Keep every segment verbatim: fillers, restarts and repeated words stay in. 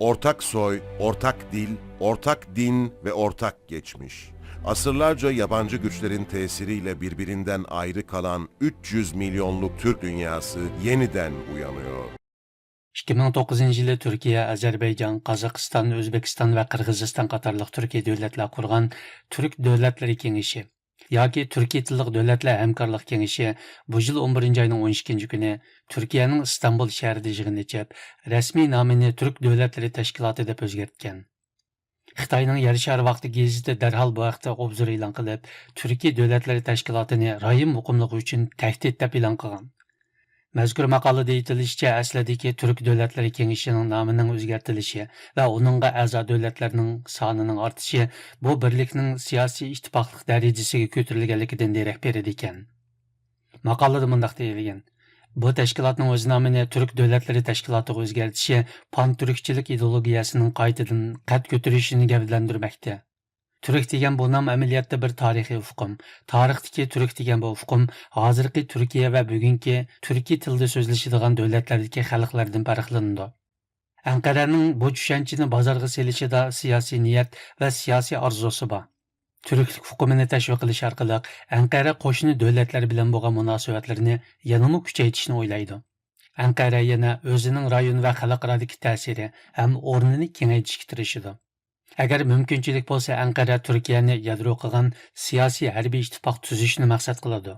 Ortak soy, ortak dil, ortak din ve ortak geçmiş. Asırlarca yabancı güçlerin tesiriyle birbirinden ayrı kalan üç yüz milyonluk Türk dünyası yeniden uyanıyor. ئىككى مىڭ توققۇزىنچى يىلى تۈركىيە، ئەزەربەيجان، قازاقىستان، ئۆزبېكىستان ۋە قىرغىزىستان قاتارلىق تۈركىي دۆلەتلەر قۇرغان تۈرك دۆلەتلىرى كېڭىشى ياكى تۈركىي تىللىق دۆلەتلەر ھەمكارلىق كېڭىشى بۇ يىل ئون بىرىنچى ئاينىڭ ئون ئىككىنچى كۈنى تۈركىيەنىڭ ئىستانبۇل شەھىرىدە يىغىن ئېچىپ، رەسمىي نامىنى تۈرك دۆلەتلىرى تەشكىلاتى دەپ ئۆزگەرتكەن. خىتاينىڭ يەر شارى ۋاقتى گېزىتى دەرھال بۇ ھەقتە ئوبزور ئېلان قىلىپ، تۈركىي دۆلەتلىرى تەشكىلاتىنى رايون مۇقىملىقى ئۈچۈن تەھدىت دەپ ئېلان قىلغان. مەزكۇر ماقالىدە ئېيتىلىشىچە، ئەسلىدىكى تۈرك دۆلەتلىرى كېڭىشىنىڭ نامىنىڭ ئۆزگەرتىلىشى ۋە ئۇنىڭغا ئەزا دۆلەتلەرنىڭ سانىنىڭ ئارتىشى بۇ بىرلىكنىڭ سىياسىي ئىتتىپاقلىق دەرىجىسىگە كۆتۈرۈلگەنلىكىدىن دېرەك بېرىدىكەن. ماقالىدە مۇنداق دېيىلگەن: بۇ تەشكىلاتنىڭ ئۆز نامىنى تۈرك دۆلەتلىرى تەشكىلاتىغا ئۆزگەرتىشى پانتۈركچىلىك ئىدېئولوگىيەسىنىڭ قايتىدىن قەد كۆتۈرۈشىنى گەۋدىلەندۈرمەكتە. تۈرك دېگەن بۇ نام ئەمەلىيەتتە بىر تارىخىي ئۇقۇم. تارىختىكى تۈرك دېگەن بۇ ئۇقۇم ھازىرقى تۈركىيە ۋە بۈگۈنكى تۈركىي تىلدا سۆزلىشىدىغان دۆلەتلەردىكى خەلقلەردىن پەرقلىنىدۇ. ئەنقەرەنىڭ بۇ چۈشەنچىنى بازارغا سېلىشىدا سىياسىي نىيەت ۋە سىياسىي ئارزۇسى بار. تۈركلۈك ئۇقۇمىنى تەشۋىق قىلىش ئارقىلىق ئەنقەرە قوشنا دۆلەتلەر بىلەن بولغان مۇناسىۋەتلىرىنى يەنىمۇ كۈچەيتىشنى ئويلايدۇ. ئەنقەرە يەنە ئۆزىنىڭ رايون ۋە خەلقئارادىكى تەسىرى ھەم ئورنىنى كېڭەيتىشكە تىرىشىدۇ. ئەگەر مۇمكىنچىلىك بولسا، ئەنقەرە تۈركىيەنى يادرو قىلغان سىياسىي ھەربىي ئىتتىپاق تۈزۈشنى مەقسەت قىلىدۇ.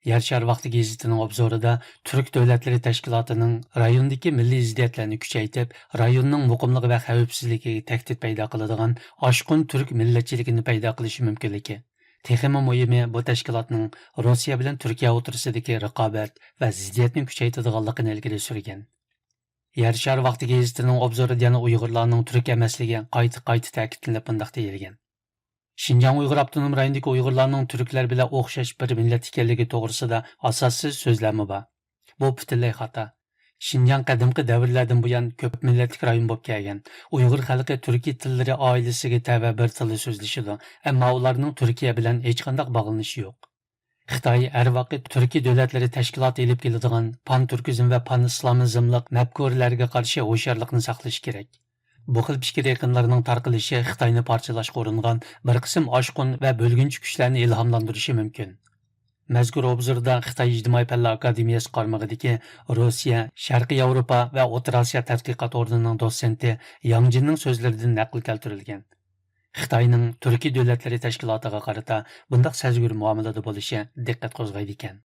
يەر شارى ۋاقتى گېزىتىنىڭ ئوبزورىدا تۈرك دۆلەتلىرى تەشكىلاتىنىڭ رايوندىكى مىللىي زىددىيەتلەرنى كۈچەيتىپ، رايوننىڭ مۇقىملىقى ۋە خەۋپسىزلىكىگە تەھدىت پەيدا قىلىدىغان ئاشقۇن تۈرك مىللەتچىلىكىنى پەيدا قىلىشى مۇمكىنلىكى، تېخىمۇ مۇھىمى، بۇ تەشكىلاتنىڭ روسىيە بىلەن تۈركىيە ئوتتۇرىسىدىكى رىقابەت ۋە زىددىيەتنى كۈچەيتىدىغانلىقىنى ئىلگىرى سۈرگەن. يەر شارى ۋاقتى گېزىتىنىڭ ئوبزورىدا يەنە ئۇيغۇرلارنىڭ تۈرك ئەمەسلىكى قايتا-قايتا تەكىتلىنىپ مۇنداق دېيىلگەن: شىنجاڭ ئۇيغۇر ئاپتونوم رايونىدىكى ئۇيغۇرلارنىڭ تۈركلەر بىلەن ئوخشاش بىر مىللەت ئىكەنلىكى توغرىسىدا ئاساسسىز سۆزلەرمۇ بار. بۇ پۈتۈنلەي خاتا. شىنجاڭ قەدىمكى دەۋرلەردىن بۇيان كۆپ مىللەتلىك رايون بولۇپ كەلگەن. ئۇيغۇر خەلقى تۈركىي تىللىرى ئائىلىسىگە تەۋە بىر تىلدا سۆزلىشىدۇ، ئەمما ئۇلارنىڭ تۈركىيە بىلەن ھېچقانداق باغلىنىشى يوق. خىتاي ھەر ۋاقىت تۈركىي دۆلەتلىرى تەشكىلاتى ئېلىپ كېلىدىغان پانتۈركىزم ۋە پانئىسلامىزملىق مەپكۇرىلەرگە قارشى ھوشيارلىقنى ساقلىشى كېرەك. بۇ خىل پىكىر ئېقىملىرىنىڭ تارقىلىشى خىتاينى پارچىلاشقا ئۇرۇنغان بىر قىسىم ئاشقۇن ۋە بۆلگۈنچى كۈچلەرنى ئىلھاملاندۇرۇشى مۇمكىن. مەزكۇر ئوبزوردا خىتاي ئىجتىمائىي پەنلەر ئاكادېمىيەسى قارمىقىدىكى روسىيە، شەرقىي ياۋروپا ۋە ئوتتۇرا ئاسىيا تەتقىقات ئورنىنىڭ دوتسېنتى ياڭ جىننىڭ سۆزلىرىدىن نەقىل كەلتۈرۈلگەن. خىتاينىڭ تۈركىي دۆلەتلىرى تەشكىلاتىغا قارىتا بۇنداق سەزگۈر مۇئامىلىدە بولۇشى دىققەت قوزغايدىكەن.